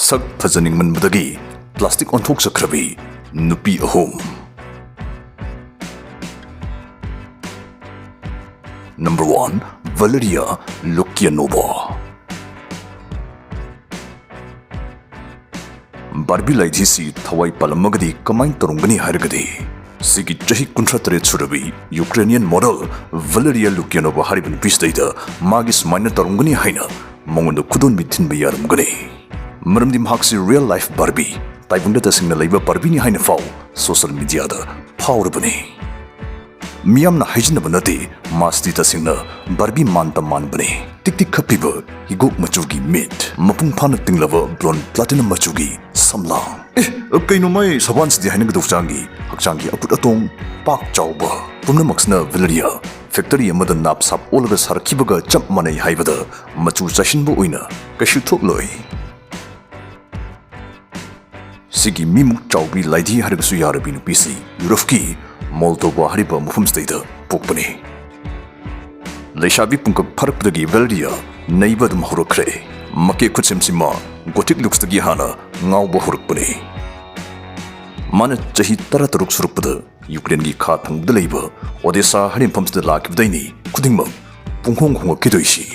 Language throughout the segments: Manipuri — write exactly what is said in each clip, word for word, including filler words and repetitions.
ꯁꯛ ꯐꯖꯅꯤꯡꯃꯟꯕꯗꯒꯤ ꯄ꯭ꯂꯥꯁꯇꯤꯛ ꯑꯣꯟꯊꯣꯛꯆꯈ꯭ꯔꯕꯤ ꯅꯨꯄꯤ ꯑꯍꯨꯝ꯫ Number one, Valeria Lukianova. Barbie ꯂꯥꯏꯙꯤꯁꯤ ꯊꯋꯥꯏ ꯄꯥꯜꯂꯝꯃꯒꯗꯤ ꯀꯃꯥꯏꯅ ꯇꯧꯔꯝꯒꯅꯤ ꯍꯥꯏꯔꯒꯗꯤ, ꯁꯤꯒꯤ ꯆꯍꯤ ꯀꯨꯟꯊ꯭ꯔꯥ ꯇꯔꯦꯠ ꯁꯨꯔꯕꯤ ꯌꯨꯀ꯭ꯔꯦꯅꯤꯌꯟ ꯃꯣꯗꯦꯜ ꯚꯦꯂꯦꯔꯤꯌꯥ ꯂꯨꯀꯤꯌꯥꯅꯣꯚꯥ ꯍꯥꯏꯔꯤꯕ ꯅꯨꯄꯤꯁꯤꯗꯩꯗ ꯃꯥꯒꯤ ꯁꯨꯃꯥꯏꯅ ꯇꯧꯔꯝꯒꯅꯤ ꯍꯥꯏꯅ ꯃꯉꯣꯟꯗ ꯈꯨꯗꯣꯟꯕꯤ ꯊꯤꯟꯕ ꯌꯥꯔꯝꯒꯅꯤ꯫ ꯃꯔꯝꯗꯤ ꯃꯍꯥꯛꯁꯤ ꯔꯤꯌꯦꯜ ꯂꯥꯏꯐ ꯕꯥꯔꯕꯤ, ꯇꯥꯏꯕꯪꯗ ꯇꯁꯦꯡꯅ ꯂꯩꯕ ꯕꯥꯔꯕꯤꯅꯤ ꯍꯥꯏꯅ ꯐꯥꯎ ꯁꯣꯁꯤꯌꯦꯜ ꯃꯤꯗꯤꯌꯥꯗ ꯐꯥꯎꯔꯕꯅꯤ꯫ ꯃꯤꯌꯥꯝꯅ ꯍꯥꯏꯖꯤꯟꯅꯕ ꯅꯠꯇꯦ, ꯃꯥꯁꯤꯗꯤ ꯇꯁꯦꯡꯅ ꯕꯥꯔꯕꯤ ꯃꯥꯟꯇ ꯃꯥꯟꯕꯅꯤ꯫ ꯇꯤꯛ ꯇꯤꯛ ꯈꯞꯄꯤꯕ ꯍꯤꯒꯣꯛ ꯃꯆꯨꯒꯤ ꯃꯤꯠ, ꯃꯄꯨꯡ ꯐꯥꯅ ꯇꯤꯡꯂꯕ ꯕ꯭ꯔꯣꯟ ꯄ꯭ꯂꯥꯇꯤꯅꯝ ꯃꯆꯨꯒꯤ ꯁꯝꯂꯥꯡ꯫ ꯑꯦ, ꯀꯩꯅꯣ ꯃꯥꯏ ꯁꯕꯥꯟꯁꯤꯗꯤ ꯍꯥꯏꯅꯒꯗꯧ ꯆꯥꯡꯒꯤ ꯍꯛꯆꯥꯡꯒꯤ ꯑꯀꯨꯠ ꯑꯇꯣꯡ ꯄꯥꯛ ꯆꯥꯎꯕ꯫ ꯄꯨꯝꯅꯃꯛꯁꯤꯅ ꯚꯦꯂꯦꯔꯤꯌꯥ ꯐꯦꯛꯇꯔꯤ ꯑꯃꯗ ꯅꯥꯞ ꯁꯥꯞ ꯑꯣꯜꯂꯒ ꯁꯥꯔꯛꯈꯤꯕꯒ ꯆꯞ ꯃꯥꯟꯅꯩ ꯍꯥꯏꯕꯗ ꯃꯆꯨ ꯆꯥꯏꯁꯤꯟꯕ ꯑꯣꯏꯅ ꯀꯩꯁꯨ ꯊꯣꯛꯂꯣꯏ꯫ ꯁꯤꯒꯤ ꯃꯤꯃꯨꯛ ꯆꯥꯎꯕꯤ ꯂꯥꯏꯙꯤ ꯍꯥꯏꯔꯒꯁꯨ ꯌꯥꯔꯕꯤ ꯅꯨꯄꯤꯁꯤ ꯌꯨꯔꯞꯀꯤ ꯃꯣꯜꯗꯣꯕꯥ ꯍꯥꯏꯔꯤꯕ ꯃꯐꯝꯁꯤꯗꯩꯗ ꯄꯣꯛꯄꯅꯤ꯫ ꯂꯩꯁꯥꯕꯤ ꯄꯨꯡꯀꯛ ꯐꯥꯔꯛꯄꯗꯒꯤ ꯚꯦꯂꯦꯔꯤꯌꯥ ꯅꯩꯕ ꯑꯗꯨꯝ ꯍꯧꯔꯛꯈ꯭ꯔꯦ꯫ ꯃꯀꯦ ꯈꯨꯠꯁꯦꯝꯁꯤ ꯃꯥ ꯒꯣꯊꯤꯛ ꯂꯨꯛꯁꯇꯒꯤ ꯍꯥꯟꯅ ꯉꯥꯎꯕ ꯍꯧꯔꯛꯄꯅꯤ꯫ ꯃꯥꯅ ꯆꯍꯤ ꯇꯔꯥ ꯇꯔꯨꯛ ꯁꯨꯔꯛꯄꯗ ꯌꯨꯀ꯭ꯔꯦꯟꯒꯤ ꯈꯥ ꯊꯪꯕꯗ ꯂꯩꯕ ꯑꯣꯗꯦꯁꯥ ꯍꯥꯏꯔꯤꯕ ꯃꯐꯝꯁꯤꯗ ꯂꯥꯛꯈꯤꯕꯗꯩꯅꯤ ꯈꯨꯗꯤꯡꯃꯛ ꯄꯨꯡꯍꯣꯡ ꯍꯣꯡꯉꯛꯈꯤꯗꯣꯏꯁꯤ꯫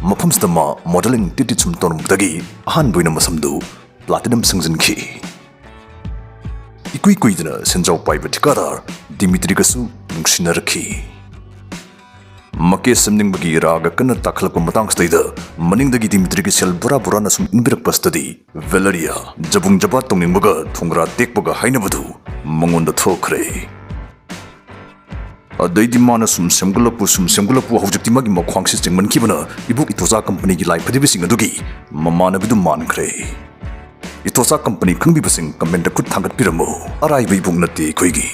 ꯃꯐꯝꯁꯤꯗ ꯃꯥ ꯃꯣꯗꯦꯂꯤꯡ ꯇꯤꯠ ꯇꯤꯠ ꯁꯨꯝ ꯇꯧꯔꯝꯕꯗꯒꯤ ꯑꯍꯥꯟꯕ ꯑꯣꯏꯅ ꯃꯁꯝꯗꯨ ꯄ꯭ꯂꯥꯇꯤꯅꯝ ꯁꯪꯖꯤꯟꯈꯤ꯫ ꯏꯀꯨꯏ ꯀꯨꯏꯗꯅ ꯁꯦꯟꯖꯥꯎ ꯄꯥꯏꯕ ꯊꯤꯀꯥꯗꯥꯔ ꯗꯤꯃꯤꯇ꯭ꯔꯤꯒꯁꯨ ꯅꯨꯡꯁꯤꯅꯔꯛꯈꯤ꯫ ꯃꯀꯦ ꯁꯦꯝꯅꯤꯡꯕꯒꯤ ꯔꯥꯒ ꯀꯟꯅ ꯇꯥꯈꯠꯂꯛꯄ ꯃꯇꯥꯡꯁꯤꯗꯩꯗ ꯃꯅꯤꯡꯗꯒꯤ ꯗꯤꯃꯤꯇ꯭ꯔꯤꯒꯤ ꯁꯦꯜ ꯕꯣꯔꯥ ꯕꯣꯔꯥꯅ ꯁꯨꯝ ꯏꯟꯕꯤꯔꯛꯄꯁꯤꯗꯗꯤ ꯚꯦꯂꯦꯔꯤꯌꯥ ꯖꯕꯨꯡ ꯖꯕꯥ ꯇꯧꯅꯤꯡꯕꯒ ꯊꯣꯡꯒ꯭ꯔꯥ ꯇꯦꯛꯄꯒ ꯍꯥꯏꯅꯕꯗꯨ ꯃꯉꯣꯟꯗ ꯊꯣꯛꯈ꯭ꯔꯦ꯫ ꯑꯗꯩꯗꯤ ꯃꯥꯅ ꯁꯨꯝ ꯁꯦꯝꯒꯠꯂꯛꯄꯨ, ꯁꯨꯝ ꯁꯦꯝꯒꯠꯂꯛꯄꯨ, ꯍꯧꯖꯤꯛꯇꯤ ꯃꯥꯒꯤ ꯃꯈ꯭ꯋꯥꯡꯁꯤ ꯆꯤꯡꯃꯟꯈꯤꯕꯅ ꯏꯕꯣꯛ ꯏꯇꯣꯆꯥ ꯀꯝꯄꯅꯤꯒꯤ ꯂꯥꯏ ꯐꯗꯤꯕꯁꯤꯡ ꯑꯗꯨꯒꯤ ꯃꯃꯥꯟꯅꯕꯤꯗꯨ ꯃꯥꯟꯈ꯭ꯔꯦ꯫ ꯏꯇꯣꯆꯥ ꯀꯝꯄꯅꯤ ꯈꯪꯕꯤꯕꯁꯤꯡ ꯀꯃꯦꯟꯇ ꯈꯨꯠ ꯊꯥꯡꯒꯠꯄꯤꯔꯝꯃꯨ꯫ ꯑꯔꯥꯏꯕ ꯏꯕꯣꯛ ꯅꯠꯇꯦ ꯑꯩꯈꯣꯏꯒꯤ꯫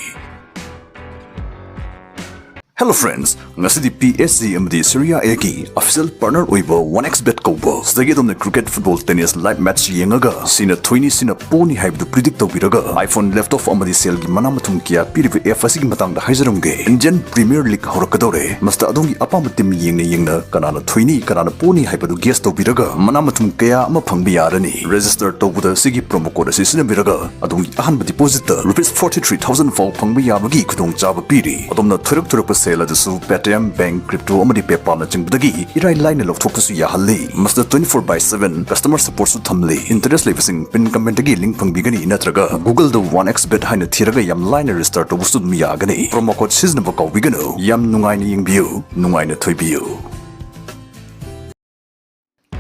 Hello friends, ꯉꯁꯤꯗꯤ P S G ꯑꯃꯗꯤ Serie Aꯒꯤ official partner ꯑꯣꯏꯕ one X bet ꯀꯧꯕ ꯁꯤꯗꯒꯤ ꯑꯗꯣꯝꯅ cricket, football, tennis live match ꯌꯦꯡꯉꯒ ꯁꯤꯅ ꯊꯣꯏꯅꯤ, ꯁꯤꯅ ꯄꯣꯅꯤ ꯍꯥꯏꯕꯗꯨ predict ꯇꯧꯕꯤꯔꯒ iPhone laptop ꯑꯃꯗꯤ ꯁꯦꯜꯒꯤ ꯃꯅꯥ ꯃꯊꯨꯝ ꯀꯌꯥ ꯄꯤꯔꯤꯕ app ꯑꯁꯤꯒꯤ ꯃꯇꯥꯡꯗ ꯍꯥꯏꯖꯔꯝꯒꯦ꯫ Indian Premier League ꯍꯧꯔꯛꯀꯗꯧꯔꯦ꯫ ꯃꯁꯤꯗ ꯑꯗꯣꯝꯒꯤ ꯑꯄꯥꯝꯕ team ꯌꯦꯡꯅ ꯌꯦꯡꯅ ꯀꯅꯥꯅ ꯊꯣꯏꯅꯤ, ꯀꯅꯥꯅ ꯄꯣꯅꯤ ꯍꯥꯏꯕꯗꯨ guess ꯇꯧꯕꯤꯔꯒ ꯃꯅꯥ ꯃꯊꯨꯝ ꯀꯌꯥ ꯑꯃ ꯐꯪꯕ ꯌꯥꯔꯅꯤ꯫ Register ꯇꯧꯕꯗ ꯁꯤꯒꯤ promo code ꯑꯁꯤ ꯁꯤꯖꯤꯟꯅꯕꯤꯔꯒ ꯑꯗꯣꯝꯒꯤ ꯑꯍꯥꯟꯕ depositꯇ rupees forty three thousand ꯐꯥꯎ ꯐꯪꯕ ꯌꯥꯕꯒꯤ ꯈꯨꯗꯣꯡꯆꯥꯕ ꯄꯤꯔꯤ꯫ ꯑꯗꯣꯝꯅ ꯊꯣꯏꯔꯛ ꯊꯣꯏꯔꯛꯄ ꯁꯦꯜ ꯑꯗꯨꯁꯨ Paytm, bank, crypto ꯑꯃꯗꯤ PayPalꯅ ꯆꯤꯡꯕꯗꯒꯤ ꯏꯔꯥꯏ ꯂꯥꯏꯅ ꯂꯧꯊꯣꯛꯄꯁꯨ ꯌꯥꯍꯜꯂꯤ꯫ ꯃꯁꯤꯗ twenty four by seven customer supportꯁꯨ ꯊꯝꯂꯤ꯫ Interest ꯂꯩꯕꯁꯤꯡ pin commentꯇꯒꯤ link ꯐꯪꯕꯤꯒꯅꯤ ꯅꯠꯇ꯭ꯔꯒ Googleꯗ one X bet ꯍꯥꯏꯅ ꯊꯤꯔꯒ ꯌꯥꯝ ꯂꯥꯏꯅ register ꯇꯧꯕꯁꯨ ꯑꯗꯨꯝ ꯌꯥꯒꯅꯤ꯫ Promo code ꯁꯤꯖꯤꯟꯅꯕ ꯀꯥꯎꯕꯤꯒꯅꯨ꯫ ꯌꯥꯝ ꯅꯨꯡꯉꯥꯏꯅ ꯌꯦꯡꯕꯤꯌꯨ, ꯅꯨꯡꯉꯥꯏꯅ ꯊꯣꯏꯕꯤꯌꯨ꯫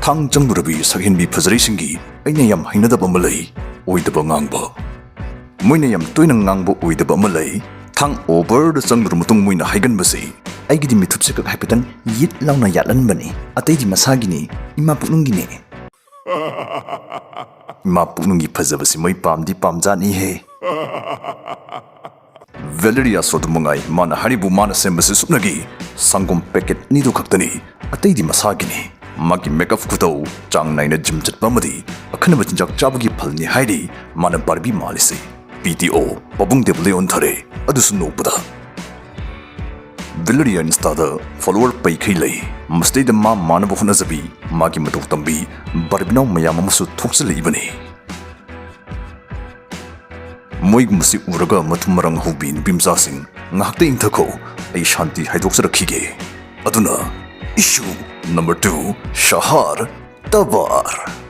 ꯊꯥꯡ ꯆꯪꯂꯨꯔꯕꯤ ꯁꯛꯍꯦꯟꯕꯤ ꯐꯖꯔꯩꯁꯤꯡꯒꯤ ꯑꯩꯅ ꯌꯥꯝ ꯍꯩꯅꯗꯕ ꯑꯃ ꯂꯩ, ꯑꯣꯏꯗꯕ ꯉꯥꯡꯕ꯫ ꯃꯣꯏꯅ ꯌꯥꯝ ꯇꯣꯏꯅ ꯉꯥꯡꯕ ꯑꯣꯏꯗꯕ ꯑꯃ ꯂꯩ꯫ ꯊꯥꯡ overꯗ ꯆꯪꯂꯨꯔ ꯃꯇꯨꯡ ꯃꯣꯏꯅ ꯍꯥꯏꯒꯟꯕꯁꯤ, "ꯑꯩꯒꯤꯗꯤ ꯃꯤꯊꯨꯞꯁꯦ ꯈꯛ ꯍꯥꯏꯐꯦꯠꯇꯪ ꯌꯤꯠ ꯂꯥꯎꯅ ꯌꯥꯠꯍꯟꯕꯅꯤ, ꯑꯇꯩꯗꯤ ꯃꯁꯥꯒꯤꯅꯤ, ꯏꯃꯥ ꯄꯨꯛꯅꯨꯡꯒꯤꯅꯦ"꯫ ꯏꯃꯥ ꯄꯨꯛꯅꯨꯡꯒꯤ ꯐꯖꯕꯁꯤ ꯃꯣꯏ ꯄꯥꯝꯗꯤ ꯄꯥꯝꯖꯥꯠꯅꯤꯍꯦ꯫ Valeria ꯁꯣ ꯑꯗꯨ ꯃꯉꯥꯏ, ꯃꯥꯅ ꯍꯥꯏꯔꯤꯕꯨ ꯃꯥꯅ ꯁꯦꯝꯕꯁꯤ ꯁꯨꯞꯅꯒꯤ ꯁꯪꯒꯣꯝ packet ꯑꯅꯤꯗꯨ ꯈꯛꯇꯅꯤ, ꯑꯇꯩꯗꯤ ꯃꯁꯥꯒꯤꯅꯤ꯫ ꯃꯥꯒꯤ makeup ꯈꯨꯇꯧ, ꯆꯥꯡ ꯅꯥꯏꯅ gym ꯆꯠꯄ ꯑꯃꯗꯤ ꯑꯈꯟꯅꯕ ꯆꯤꯟꯖꯥꯛ ꯆꯥꯕꯒꯤ ꯐꯜꯅꯤ ꯍꯥꯏꯔꯤ ꯃꯥꯅ Barbie ꯃꯥꯜꯂꯤꯁꯤ꯫ P T O, ꯄꯥꯕꯨꯡ ꯗꯦꯕꯂꯦ ꯑꯣꯟꯊꯔꯦ, ꯑꯗꯨꯁꯨ ꯅꯣꯛꯄꯗ꯫ Valeria Instaꯗ follower ꯄꯩꯈꯩ ꯂꯩ꯫ ꯃꯁꯤꯗꯩꯗ ꯃꯥ ꯃꯥꯟꯅꯕ ꯍꯣꯠꯅꯖꯕꯤ, ꯃꯥꯒꯤ ꯃꯇꯧ ꯇꯝꯕꯤ Barbieꯅꯥꯎ ꯃꯌꯥꯝ ꯑꯃꯁꯨ ꯊꯣꯛꯆꯜꯂꯛꯏꯕꯅꯤ꯫ ꯃꯣꯏꯒꯨꯝꯕꯁꯤ ꯎꯔꯒ ꯃꯊꯨꯝ ꯃꯔꯥꯡ ꯍꯧꯕꯤ ꯅꯨꯄꯤ ꯃꯆꯥꯁꯤꯡ, ꯉꯥꯏꯍꯥꯛꯇ ꯏꯪꯊꯈꯣ, ꯑꯩ ꯁꯥꯟꯇꯤ ꯍꯥꯏꯗꯣꯛꯆꯔꯛꯈꯤꯒꯦ꯫ ꯑꯗꯨꯅ, issue number two, ꯁꯍꯥꯔ ꯇꯕꯥꯔ꯫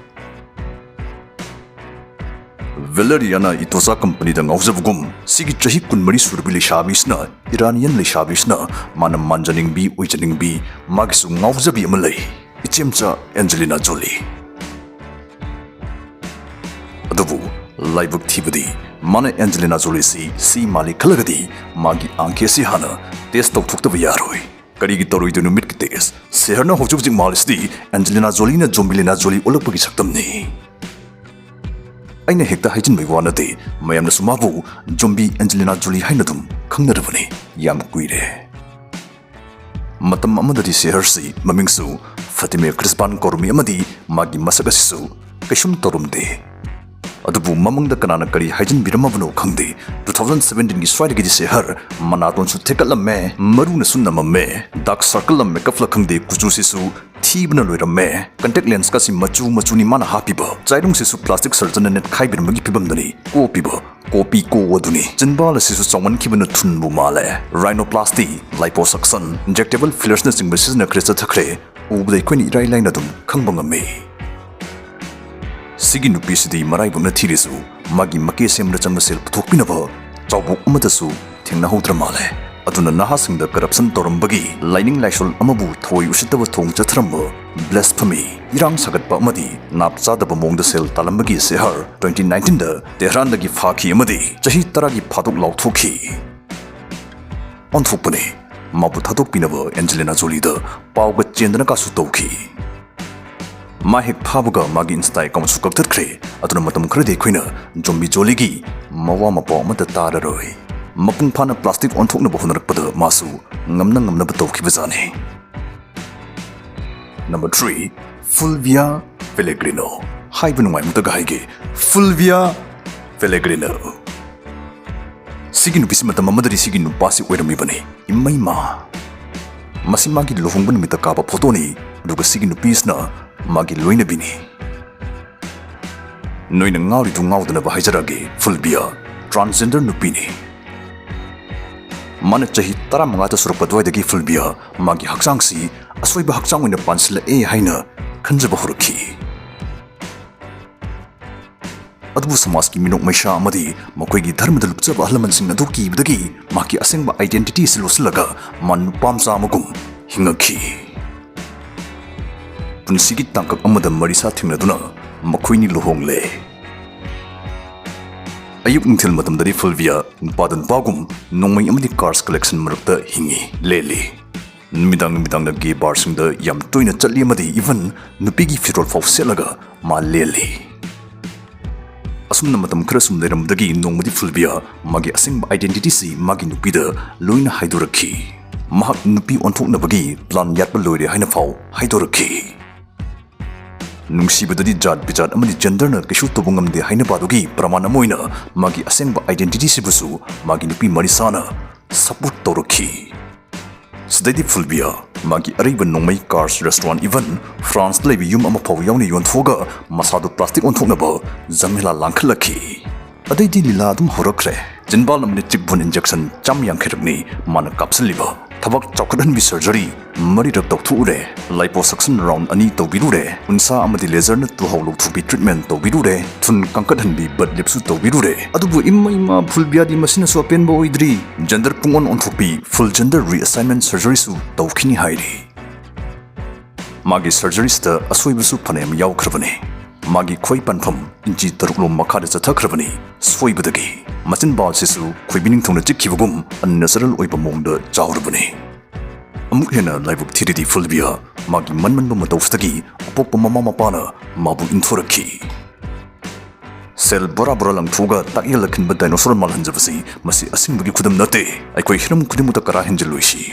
Valeriaꯅ ꯏꯇꯣꯆꯥ companyꯗ ꯉꯥꯎꯖꯕꯒꯨꯝ, ꯁꯤꯒꯤ ꯆꯍꯤ ꯀꯨꯟꯃꯔꯤ ꯁꯨꯔꯕꯤ ꯂꯩꯁꯥꯕꯤꯁꯤꯅ, Iranian ꯂꯩꯁꯥꯕꯤꯁꯤꯅ, ꯃꯥꯅ ꯃꯥꯟꯖꯅꯤꯡꯕꯤ, ꯑꯣꯏꯖꯅꯤꯡꯕꯤ, ꯃꯥꯒꯤꯁꯨ ꯉꯥꯎꯖꯕꯤ ꯑꯃ ꯂꯩ, ꯏꯆꯦꯝꯆꯥ Angelina Jolie꯫ ꯑꯗꯨꯕꯨ ꯂꯥꯏꯕꯛ ꯊꯤꯕꯗꯤ, ꯃꯥꯅ Angelina Jolieꯁꯤ ꯁꯤ ꯃꯥꯜꯂꯤ ꯈꯜꯂꯒꯗꯤ, ꯃꯥꯒꯤ ꯑꯥꯡꯈꯤ ꯑꯁꯤ ꯍꯥꯟꯅ test ꯇꯧꯊꯣꯛꯇꯕ ꯌꯥꯔꯣꯏ꯫ ꯀꯔꯤꯒꯤ ꯇꯧꯔꯣꯏꯗꯣꯏꯅꯣ ꯃꯤꯠꯀꯤ test? ꯁꯍꯔꯅ ꯍꯧꯖꯤꯛ ꯍꯧꯖꯤꯛ ꯃꯥꯜꯂꯤꯁꯤꯗꯤ Angelina Jolieꯅ Zombieꯂꯤꯅꯥ Jolie ꯑꯣꯜꯂꯛꯄꯒꯤ ꯁꯛꯇꯝꯅꯤ꯫ ꯑꯩꯅ ꯍꯦꯛꯇ ꯍꯥꯏꯖꯤꯟꯕꯒꯤ ꯋꯥ ꯅꯠꯇꯦ, ꯃꯌꯥꯝꯅꯁꯨ ꯃꯥꯕꯨ Zombie Angelina Jolie ꯍꯥꯏꯅ ꯑꯗꯨꯝ ꯈꯪꯅꯔꯕꯅꯤ ꯌꯥꯝ ꯀꯨꯏꯔꯦ꯫ ꯃꯇꯝ ꯑꯃꯗꯗꯤ ꯁꯦꯍꯔꯁꯤ ꯃꯃꯤꯡꯁꯨ ꯐꯇꯤꯃꯦ ꯀ꯭ꯔꯤꯁꯕꯥꯟ ꯀꯧꯔꯝꯃꯤ ꯑꯃꯗꯤ ꯃꯥꯒꯤ ꯃꯁꯛ ꯑꯁꯤꯁꯨ ꯀꯩꯁꯨꯝ ꯇꯧꯔꯝꯗꯦ꯫ ꯑꯗꯨꯕꯨ ꯃꯃꯪꯗ ꯀꯅꯥꯅ ꯀꯔꯤ ꯍꯥꯏꯖꯤꯟꯕꯤꯔꯝꯃꯕꯅꯣ ꯈꯪꯗꯦ, two thousand seventeen ꯒꯤ ꯁ꯭ꯋꯥꯏꯗꯒꯤꯗꯤ ꯁꯦꯍꯔ ꯃꯅꯥꯇꯣꯟꯁꯨ ꯊꯦꯛꯀꯠꯂꯝꯃꯦ, ꯃꯔꯨꯅꯁꯨ ꯅꯝꯃꯝꯃꯦ, ꯗꯥꯛ ꯁꯔꯀꯜ ꯑꯃ ꯃꯦꯀꯞꯂ ꯈꯪꯗꯦ, ꯀꯨꯆꯨꯁꯤꯁꯨ ꯊꯤꯕꯅ ꯂꯣꯏꯔꯝꯃꯦ꯫ ꯀꯟꯇꯦꯛ ꯂꯦꯟꯁꯀꯁꯤ ꯃꯆꯨ ꯃꯆꯨꯅꯤ ꯃꯥꯅ ꯍꯥꯞꯄꯤꯕ꯫ ꯆꯥꯏꯔꯨꯡꯁꯤꯁꯨ ꯄ꯭ꯂꯥꯁꯇꯤꯛ ꯁꯔꯖꯟꯅ ꯅꯦꯠꯈꯥꯏꯕꯤꯔꯝꯕꯒꯤ ꯐꯤꯕꯝꯗꯅꯤ꯫ ꯀꯣꯞꯄꯤꯕ, ꯀꯣꯄꯤ ꯀꯣ ꯑꯗꯨꯅꯤ꯫ ꯆꯤꯟꯕꯥꯜ ꯑꯁꯤꯁꯨ ꯆꯥꯎꯃꯟꯈꯤꯕꯅ ꯊꯨꯟꯕꯨ ꯃꯥꯜꯂꯦ꯫ ꯔꯥꯏꯅꯣꯄ꯭ꯂꯥꯁꯇꯤ, ꯂꯥꯏꯄꯣꯁꯛꯁꯟ, ꯏꯟꯖꯦꯛꯇꯦꯕꯜ ꯐꯤꯂꯔꯁꯅꯆꯤꯡꯕ ꯁꯤꯖꯤꯟꯅꯈ꯭ꯔꯦ ꯆꯠꯊꯈ꯭ꯔꯦ꯫ ꯎꯕꯗ ꯑꯩꯈꯣꯏꯅ ꯏꯔꯥꯏ ꯂꯥꯏꯅ ꯑꯗꯨꯝ ꯈꯪꯕ ꯉꯝꯃꯤ꯫ ꯁꯤꯒꯤ ꯅꯨꯄꯤꯁꯤꯗꯤ ꯃꯔꯥꯏꯕꯛꯅ ꯊꯤꯔꯤꯁꯨ ꯃꯥꯒꯤ ꯃꯀꯦ ꯁꯦꯝꯕꯗ ꯆꯪꯕ ꯁꯦꯜ ꯄꯨꯊꯣꯛꯄꯤꯅꯕ ꯆꯥꯎꯕꯣꯛ ꯑꯃꯗꯁꯨ ꯊꯦꯡꯅꯍꯧꯗ꯭ꯔ ꯃꯥꯜꯂꯦ꯫ ꯑꯗꯨꯅ ꯅꯍꯥꯁꯤꯡꯗ ꯀꯔꯞꯁꯟ ꯇꯧꯔꯝꯕꯒꯤ ꯂꯥꯏꯅꯤꯡ ꯂꯥꯏꯁꯣꯜ ꯑꯃꯕꯨ ꯊꯧꯑꯣꯏ ꯎꯁꯤꯠꯇꯕ ꯊꯣꯡ ꯆꯠꯊꯔꯝꯕ, ꯕ꯭ꯂꯦꯁꯐꯦꯃꯤ, ꯏꯔꯥꯡ ꯁꯥꯒꯠꯄ ꯑꯃꯗꯤ ꯅꯥꯞ ꯆꯥꯗꯕ ꯃꯑꯣꯡꯗ ꯁꯦꯜ ꯇꯥꯜꯂꯝꯕꯒꯤ ꯁꯦꯍꯔ twenty nineteen ꯗ ꯇꯦꯍꯔꯥꯟꯗꯒꯤ ꯐꯥꯈꯤ ꯑꯃꯗꯤ ꯆꯍꯤ ꯇꯔꯥꯒꯤ ꯐꯥꯗꯣꯛ ꯂꯥꯎꯊꯣꯛꯈꯤ꯫ ꯑꯣꯟꯊꯣꯛꯄꯅꯤ꯫ ꯃꯥꯕꯨ ꯊꯥꯗꯣꯛꯄꯤꯅꯕ ꯑꯦꯟꯖꯦꯂꯤꯅꯥ ꯖꯣꯂꯤꯗ ꯄꯥꯎꯒ ꯆꯦꯟꯗꯅ ꯀꯥꯁꯨ ꯇꯧꯈꯤ꯫ ꯃꯥ ꯍꯦꯛ ꯐꯥꯕꯒ ꯃꯥꯒꯤ Insta account ꯁꯨ ꯀꯛꯊꯠꯈ꯭ꯔꯦ꯫ ꯑꯗꯨꯅ ꯃꯇꯝ ꯈꯔꯗꯤ ꯑꯩꯈꯣꯏꯅ ꯖꯣꯝꯕꯤ ꯖꯣꯂꯤꯒꯤ ꯃꯋꯥ ꯃꯄꯥꯎ ꯑꯃꯠꯇ ꯇꯥꯔꯔꯣꯏ꯫ ꯃꯄꯨꯡ ꯐꯥꯅ ꯄ꯭ꯂꯥꯁꯇꯤꯛ ꯑꯣꯟꯊꯣꯛꯅꯕ ꯍꯣꯠꯅꯔꯛꯄꯗ ꯃꯥꯁꯨ ꯉꯝꯅ ꯉꯝꯅꯕ ꯇꯧꯈꯤꯕꯖꯥꯠꯅꯤ꯫ Number three, ꯐꯨꯜꯚꯤꯌꯥ ꯄꯦꯂꯦꯒ꯭ꯔꯤꯅꯣ꯫ ꯍꯥꯏꯕ ꯅꯨꯡꯉꯥꯏꯃꯛꯇꯒ ꯍꯥꯏꯒꯦ, ꯐꯨꯜꯚꯤꯌꯥ ꯄꯦꯂꯦꯒ꯭ꯔꯤꯅꯣ꯫ ꯁꯤꯒꯤ ꯅꯨꯄꯤꯁꯤ ꯃꯇꯝ ꯑꯃꯗꯗꯤ ꯁꯤꯒꯤ ꯅꯨꯄꯥꯁꯤ ꯑꯣꯏꯔꯝꯃꯤꯕꯅꯤ꯫ ꯏꯃꯩꯃ! ꯃꯁꯤ ꯃꯥꯒꯤ ꯂꯨꯍꯣꯡꯕ ꯅꯨꯃꯤꯠꯇ ꯀꯥꯞꯄ ꯐꯣꯇꯣꯅꯤ, ꯑꯗꯨꯒ ꯁꯤꯒꯤ ꯅꯨꯄꯤꯁꯤꯅ ꯃꯥꯒꯤ ꯂꯣꯏꯅꯕꯤꯅꯤ꯫ ꯅꯣꯏꯅ ꯉꯥꯎꯔꯤꯗꯨ ꯉꯥꯎꯗꯅꯕ ꯍꯥꯏꯖꯔꯛꯑꯒꯦ, ꯐꯨꯜꯚꯤꯌꯥ ꯇ꯭ꯔꯥꯟꯁꯖꯦꯟꯗꯔ ꯅꯨꯄꯤꯅꯤ꯫ ꯃꯥꯅ ꯆꯍꯤ ꯇꯔꯥꯃꯉꯥꯗ ꯁꯨꯔꯛꯄ ꯑꯗꯨꯋꯥꯏꯗꯒꯤ ꯐꯨꯜꯚꯤꯌꯥ ꯃꯥꯒꯤ ꯍꯛꯆꯥꯡꯁꯤ ꯑꯁꯣꯏꯕ ꯍꯛꯆꯥꯡ ꯑꯣꯏꯅ ꯄꯥꯟꯁꯤꯜꯂꯛꯑꯦ ꯍꯥꯏꯅ ꯈꯟꯖꯕ ꯍꯧꯔꯛꯈꯤ꯫ ꯑꯗꯨꯕꯨ ꯁꯃꯥꯖꯀꯤ ꯃꯤꯅꯣꯛ ꯃꯩꯁꯥ ꯑꯃꯗꯤ ꯃꯈꯣꯏꯒꯤ ꯙꯔꯃꯗ ꯂꯨꯞꯆꯕ ꯑꯍꯜ ꯂꯃꯟꯁꯤꯡ ꯑꯗꯨ ꯀꯤꯕꯗꯒꯤ ꯃꯍꯥꯛꯀꯤ ꯑꯁꯦꯡꯕ identity ꯑꯁꯤ ꯂꯣꯠꯁꯤꯜꯂꯒ ꯃꯥ ꯅꯨꯄꯥ ꯃꯆꯥ ꯑꯃꯒꯨꯝ ꯍꯤꯡꯉꯛꯈꯤ꯫ ꯄꯨꯟꯁꯤꯒꯤ ꯇꯥꯡꯀꯛ ꯑꯃꯗ ꯃꯔꯤꯁꯥ ꯊꯦꯡꯅꯗꯨꯅ ꯃꯈꯣꯏꯅꯤ ꯂꯨꯍꯣꯡꯂꯦ꯫ ꯑꯌꯨꯛ ꯅꯨꯡꯊꯤꯜ ꯃꯇꯝꯗꯗꯤ ꯐꯨꯜꯚꯤꯌꯥ ꯅꯨꯄꯥꯗ ꯅꯨꯄꯥꯒꯨꯝ ꯅꯣꯡꯃꯩ ꯑꯃꯗꯤ cars collection ꯃꯔꯛꯇ ꯍꯤꯡꯉꯤ, ꯂꯦꯜꯂꯤ꯫ ꯅꯨꯃꯤꯗꯥꯡ ꯅꯨꯃꯤꯗꯥꯡꯗ gay bar ꯁꯤꯡꯗ ꯌꯥꯝ ꯇꯣꯏꯅ ꯆꯠꯂꯤ ꯑꯃꯗꯤ even ꯅꯨꯄꯤꯒꯤ ꯐꯤꯔꯣꯜ ꯐꯥꯎ ꯁꯦꯠꯂꯒ ꯃꯥ ꯂꯦꯜꯂꯤ꯫ ꯑꯁꯨꯝꯅ ꯃꯇꯝ ꯈꯔ ꯁꯨꯝ ꯂꯩꯔꯝꯕꯗꯒꯤ ꯅꯣꯡꯃꯗꯤ ꯐꯨꯜꯚꯤꯌꯥ ꯃꯥꯒꯤ ꯑꯁꯦꯡꯕ identity ꯁꯤ ꯃꯥꯒꯤ ꯅꯨꯄꯤꯗ ꯂꯣꯏꯅ ꯍꯥꯏꯗꯣꯔꯛꯈꯤ꯫ ꯃꯍꯥꯛ ꯅꯨꯄꯤ ꯑꯣꯟꯊꯣꯛꯅꯕꯒꯤ ꯄ꯭ꯂꯥꯟ ꯌꯥꯠꯄ ꯂꯣꯏꯔꯦ ꯍꯥꯏꯅ ꯐꯥꯎ ꯍꯥꯏꯗꯣꯔꯛꯈꯤ꯫ ꯅꯨꯡꯁꯤꯕꯗꯗꯤ ꯖꯥꯠ ꯕꯤꯖꯥꯠ ꯑꯃꯗꯤ ꯖꯦꯟꯗꯔꯅ ꯀꯩꯁꯨ ꯇꯧꯕ ꯉꯝꯗꯦ ꯍꯥꯏꯅꯕ ꯑꯗꯨꯒꯤ ꯄ꯭ꯔꯃꯥꯟ ꯑꯃ ꯑꯣꯏꯅ ꯃꯥꯒꯤ ꯑꯁꯦꯡꯕ ꯑꯥꯏꯗꯦꯟꯇꯤꯇꯤꯁꯤꯕꯨꯁꯨ ꯃꯥꯒꯤ ꯅꯨꯄꯤ ꯃꯔꯤꯁꯥꯅ ꯁꯄꯣꯔꯠ ꯇꯧꯔꯛꯈꯤ꯫ ꯁꯤꯗꯩꯗꯤ ꯐꯨꯜꯕꯤꯌꯥ ꯃꯥꯒꯤ ꯑꯔꯩꯕ ꯅꯣꯡꯃꯩ, ꯀꯥꯔꯁ, ꯔꯦꯁꯇꯨꯔꯥꯟ, ꯏꯚꯟ ꯐ꯭ꯔꯥꯟꯁꯇ ꯂꯩꯕ ꯌꯨꯝ ꯑꯃ ꯐꯥꯎ ꯌꯥꯎꯅ ꯌꯣꯟꯊꯣꯛꯑꯒ ꯃꯁꯥꯗꯨ ꯄ꯭ꯂꯥꯁꯇꯤꯛ ꯑꯣꯟꯊꯣꯛꯅꯕ ꯖꯃꯦꯂꯥ ꯂꯥꯡꯈꯠꯂꯛꯈꯤ꯫ ꯑꯗꯩꯗꯤ ꯂꯤꯂꯥ ꯑꯗꯨꯝ ꯍꯧꯔꯛꯈ꯭ꯔꯦ꯫ ꯆꯤꯟꯕꯥꯜ ꯑꯃꯗ ꯆꯤꯛ ꯕꯣꯟ ꯏꯟꯖꯦꯛꯁꯟ ꯆꯥꯝ ꯌꯥꯡꯈꯩꯔꯛꯅꯤ ꯃꯥꯅ ꯀꯥꯞꯁꯤꯜꯂꯤꯕ꯫ ꯊꯕꯛ ꯆꯥꯎꯈꯠꯍꯟꯕꯤ ꯁꯔꯖꯔꯤ ꯃꯔꯤꯔꯛ ꯇꯧꯊꯣꯛꯎꯔꯦ꯫ ꯂꯥꯏꯄꯣꯁꯛꯁꯟ ꯔꯥꯎꯟ ꯑꯅꯤ ꯇꯧꯕꯤꯔꯨꯔꯦ꯫ ꯎꯟꯁꯥ ꯑꯃꯗꯤ ꯂꯦꯖꯔꯅ ꯇꯨꯍꯥꯎ ꯂꯧꯊꯣꯛꯄꯤ ꯇ꯭ꯔꯤꯠꯃꯦꯟ ꯇꯧꯕꯤꯔꯨꯔꯦ꯫ ꯊꯨꯟ ꯀꯪꯀꯠꯍꯟꯕꯤ ꯕꯠ ꯂꯤꯞꯁꯨ ꯇꯧꯕꯤꯔꯨꯔꯦ꯫ ꯑꯗꯨꯕꯨ ꯏꯃꯥ ꯏꯃꯥ, ꯐꯨꯜꯕꯤꯌꯥꯗꯤ ꯃꯁꯤꯅꯁꯨ ꯑꯄꯦꯟꯕ ꯑꯣꯏꯗ꯭ꯔꯤ꯫ ꯖꯦꯟꯗꯔ ꯄꯨꯡꯑꯣꯟ ꯑꯣꯟꯊꯣꯛꯄꯤ, ꯐꯨꯜ ꯖꯦꯟꯗꯔ ꯔꯤꯑꯦꯁꯥꯏꯟꯃꯦꯟ ꯁꯔꯖꯔꯤꯁꯨ ꯇꯧꯈꯤꯅꯤ ꯍꯥꯏꯔꯤ꯫ ꯃꯥꯒꯤ ꯁꯔꯖꯔꯤꯁꯤꯗ ꯑꯁꯣꯏꯕꯁꯨ ꯐꯅꯌꯥꯝ ꯌꯥꯎꯈ꯭ꯔꯕꯅꯤ꯫ ꯃꯥꯒꯤ ꯈꯣꯏ ꯄꯥꯟꯐꯝ ꯏꯟꯆꯤ ꯇꯔꯨꯛ ꯂꯣꯝ ꯃꯈꯥꯗ ꯆꯠꯊꯈ꯭ꯔꯕꯅꯤ꯫ ꯁꯣꯏꯕꯗꯒꯤ ꯃꯆꯤꯟꯕꯥꯜꯁꯤꯁꯨ ꯈꯣꯏꯕꯤ ꯅꯤꯡꯊꯧꯅ ꯆꯤꯛꯈꯤꯕꯒꯨꯝ ꯑꯟꯅꯦꯆꯔꯦꯜ ꯑꯣꯏꯕ ꯃꯑꯣꯡꯗ ꯆꯥꯎꯔꯕꯅꯤ꯫ ꯑꯃꯨꯛ ꯍꯦꯟꯅ ꯂꯥꯏꯕꯛ ꯊꯤꯔꯤꯗꯤ ꯐꯨꯜꯕꯤꯌꯥ ꯃꯥꯒꯤ ꯃꯟꯃꯟꯕ ꯃꯇꯧꯁꯤꯗꯒꯤ ꯑꯄꯣꯛꯄ ꯃꯃꯥ ꯃꯄꯥꯅ ꯃꯥꯕꯨ ꯏꯟꯊꯣꯔꯛꯈꯤ꯫ ꯁꯦꯜ ꯕꯣꯔꯥ ꯕꯣꯔꯥ ꯂꯪꯊꯣꯛꯑꯒ ꯇꯥꯛꯌꯦꯜ ꯂꯛꯈꯤꯟꯕ ꯗꯥꯏꯅꯣꯁꯣꯔ ꯃꯥꯜꯍꯟꯖꯕꯁꯤ ꯃꯁꯤ ꯑꯁꯤꯡꯕꯒꯤ ꯈꯨꯗꯝ ꯅꯠꯇꯦ꯫ ꯑꯩꯈꯣꯏ ꯍꯤꯔꯝ ꯈꯨꯗꯤꯡꯃꯛꯇ ꯀꯔꯥ ꯍꯦꯟꯖꯤꯜꯂꯣꯏꯁꯤ꯫